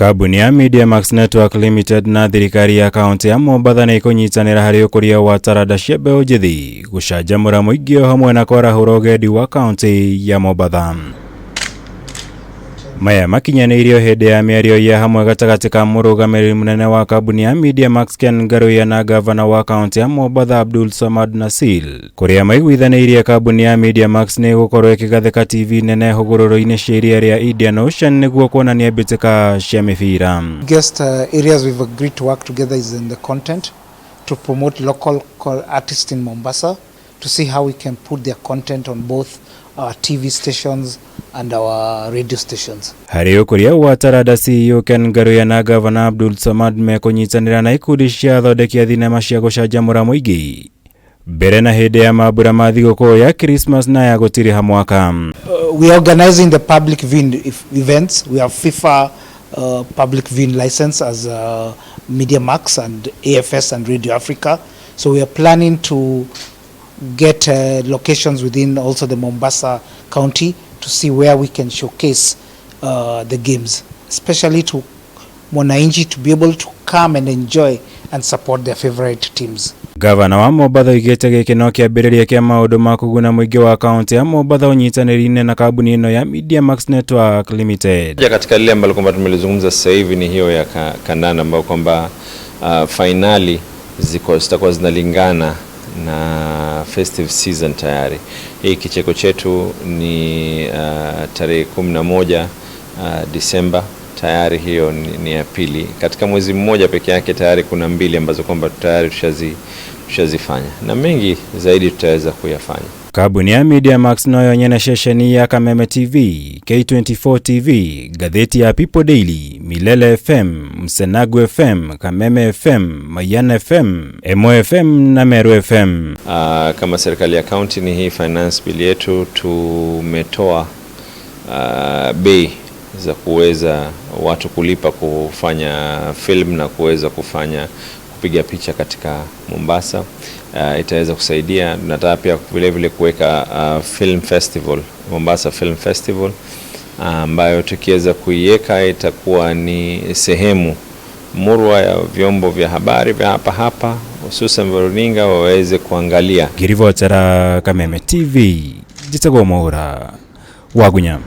Kambuni ya Media Max Network Limited na thirikari ya kaunti ya Mombatha nĩ ikũnyitanĩra harĩ ũkũria wa taranda cia mbeũ njĩthĩ, gũcanjamũra mũingĩ o hamwe na kwarahũra ũgendi wa kaunti ya Mombatha. Maya makinyanĩirio hĩndĩ ya mĩario ya hamwe gatagatĩ ka mũrũgamĩrĩri mũnene wa kambuni ya Media Max Ken Ngaruiya na gavana wa kaunti ya Mombatha Abdul Samad Nasil, kũrĩa maiguithanĩirie kambuni ya Media Max nĩ ĩgũkorwo ĩkĩgathĩka TV nene hũgũrũrũ-inĩ cia iria rĩa Indian Ocean nĩguo kuonania mbĩtĩka cia mĩbira. Biggest areas we've agreed to work together is in the content, to promote local artists in Mombasa, to see how we can put their content on both our TV stations and our radio stations. Harĩ ũkũria wa taranda, CEO Ken Ngaruiya na gavana Abdul Samad mekũnyitanĩra na ikundi cia athondeki a thinema cia gũcanjamũra mũingĩ mbere na hĩndĩ ya mambura ma thigũkũ ya Christmas na ya gũtiriha mwaka. We are organizing the public viewing events. We have FIFA public viewing license as Media Max and AFS and Radio Africa. So we are planning to get locations within also the Mombasa County to see where we can showcase the games, especially to mwananchi to be able to come and enjoy and support their favorite teams. Gavana wa Mombatha oigĩte gĩkĩ no kĩambĩrĩria kĩa maũndũ ma kũguna mũingĩ wa kaunti ya Mombatha ũnyitanĩri-inĩ na kambuni ĩno ya Media Max Network Limited. Moja katika lile ambalo kwamba tumelizungumza sasa hivi ni hiyo ya kandanda ambayo kwamba fainali ziko zitakuwa zinalingana na festive season tayari. Hii kicheko chetu ni tarehe 11 Disemba tayari, hiyo ni ya pili. Katika mwezi mmoja peke yake tayari kuna mbili ambazo kwamba tayari tushazifanya na mengi zaidi tutaweza kuyafanya. Kambuni ya Media Max noyo nyene ceceni ya Kameme TV, K24 TV, ngathĩti ya People Daily, Milele FM, Msenagu FM, Kameme FM, Mayan FM, Emo FM na Meru FM. Kama serikali ya county ni hii finance bill yetu tumetoa bei za kuweza watu kulipa kufanya film na kuweza kufanya kupiga picha katika Mombasa. Itaweza kusaidia. Tunataka pia vile vile kuweka film festival, Mombasa Film Festival, ambayo tukiweza kuiweka itakuwa ni sehemu murwa ya vyombo vya habari vya hapa hapa, hususan vya runinga waweze kuangalia. Ngĩribotera Kameme TV, njĩtagwo Mwaura wa Gunyama.